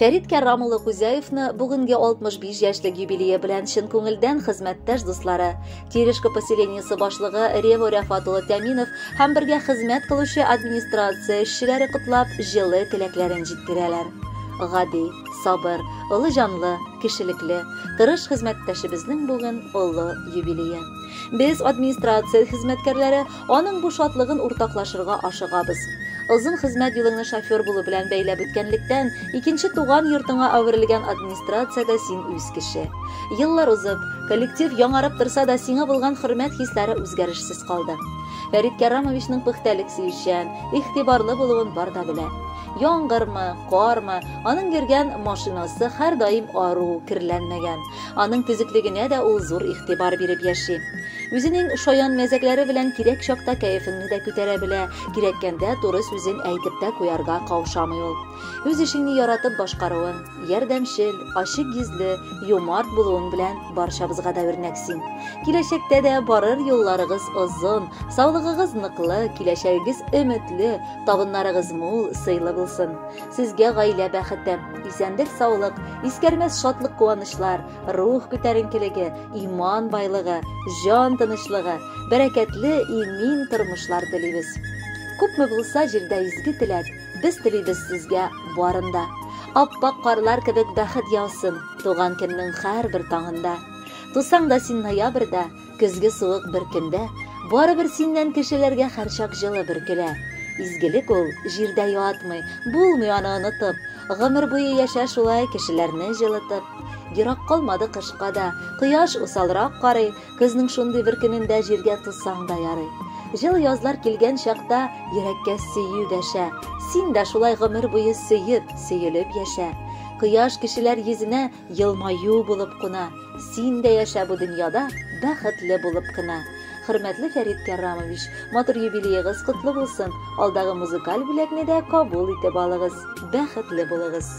Фәрит Кәрам улы Кузяевны бүгенге 65 яшьлек юбилее белән чын күңелдән хезмәттәш дуслары, Терешка поселениесе башлыгы Рево Рәфат улы Тәминов һәм бергә хезмәт кылучы администрация эшчеләре котлап, җылы теләкләрен җиткерәләр. Гади, сабыр, олы җанлы, кешелекле, тырыш хезмәттәшебезнең бүген олы юбилее. Без, администрация хезмәткәрләре, аның бу шатлыгын уртаклашырга ашыгабыз. Озын хезмәт юлыңны шофер булу белән бәйләп үткәнлектән, икенче туган йортыңа әверелгән администрациядә син үз кеше. Еллар узып, коллектив яңарып торса да, сиңа булган хөрмәт хисләре үзгәрешсез калды. Фәрит Кәрамовичның пөхтәлек сөючән, игътибарлы булуын бар да белә. Яңгырмы, кармы, аның йөргән машинасы һәрдаим ару, керләнмәгән. Аның төзеклегенә дә ул зур игътибар биреп яши. Үзенең шаян мәзәкләре белән кирәк чакта кәефеңне дә күтәрә белә, кирәккәндә туры сүзен әйтеп тә куярга каушамый ул. Үз эшеңне яратып башкаруың, ярдәмчел, ачык йөзле, юмарт булуың белән барчабызга да үрнәк син. Киләчәктә дә барыр юлларыгыз озын, саулыгыгыз ныклы, киләчәгегез өметле, табыннарыгыз мул, сыйлы булсын. Сезгә гаилә бәхете, исәнлек-саулык, искәрмәс шатлык-куанычлар, рух күтәренкелеге, иман байлыгы, җан тынычлыгы, бәрәкәтле, имин тормышлар телибез. Күпме булса җирдә изге теләк, без телибез сезгә барын да. Ап-ак карлар кебек бәхет яусын туган көннең һәрбер таңында. Тусаң да син ноябрьдә, көзге суык бер көндә, барыбер синнән кешеләргә һәрчак җылы бөркелә. Изгелек ул җирдә ятмый, булмый аны онытып. Гомер буе яшә шулай кешеләрне җылытып. Ерак калмады кышка да, кояш усалрак карый, көзнең шундый бер көнендә җиргә тусаң да ярый. Җылы язлар килгән чакта йөрәккә сөю дәшә. Син дә шулай гомер буе сөеп, сөелеп яшә. Кояш кешеләр йөзенә елмаю булып куна. Син дә яшә бу дөньяда бәхетле булып кына. Хөрмәтле Фәрит Кәрамович, матур юбилеегыз котлы булсын. Алдагы музыкаль бүләкне дә кабул итеп алыгыз. Бәхетле булыгыз.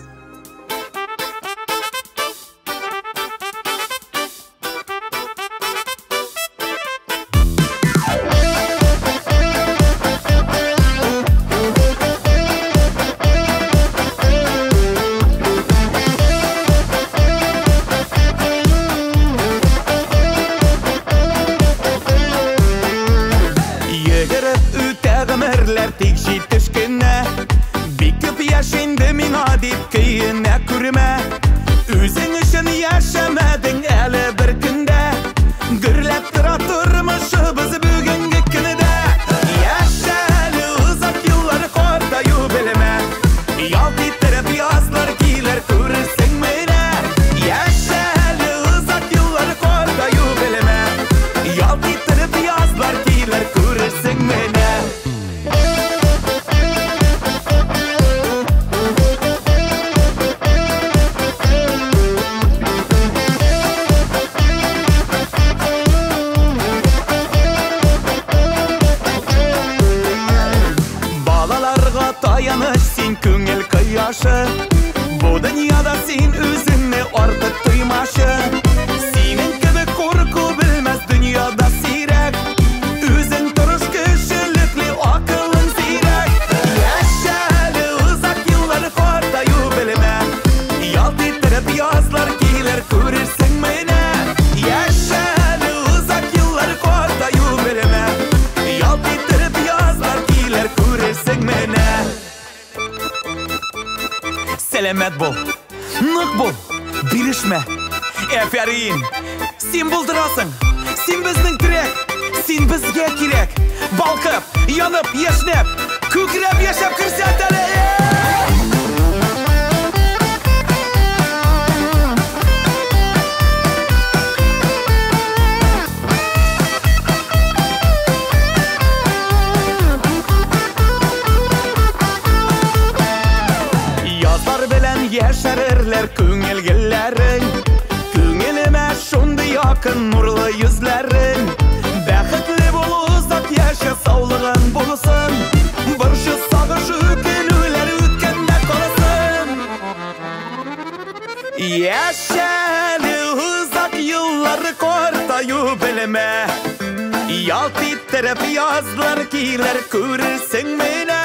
Йөгереп үтә гомерләр тик җитеш кенә. Бик күп яшь инде миңа дип көенә күрмә. Үзең өчен яшәмәдең әле бер көндә. Гөрләп тора тормышыбыз бүгенге көндә. Яшә әле озак еллар картаю белмә. Ялт иттереп язлар килер күрерсең менә. Яшә әле озак еллар картаю белмә. Ялт иттереп язлар килер күрерсең менә. Балаларга таяныч син күңел кояшы. Бу дөньяда син үзеңне артык тоймашы. Синең кебек курку белмәс дөньяда сирәк. Үзең тырыш кешелекле акылың зирәк. Яшә әле озак еллар картаю белмә. Ялт иттереп язлар килер күрерсең менә. Яшә әле озак еллар картаю белмә. Ялт иттереп язлар килер күрерсең менә. Сәламәт бул, нык бул, бирешмә. Әфәрин, син булдырасың, син безнең терәк, син безгә кирәк. Балкып, янып, яшьнәп, күкрәп яшәп күрсәт әле. Язлар белән яшәрерләр күңел гөлләрең. Күңелемә шундый якын нурлы йөзләрең. Бәхетле бул, озак яшә, саулыгың булсын. Борчу, сагыш, үкенүләр үткәндә калсын. Яшә әле озак еллар картаю белмә. Ялт иттереп язлар килер күрерсең менә.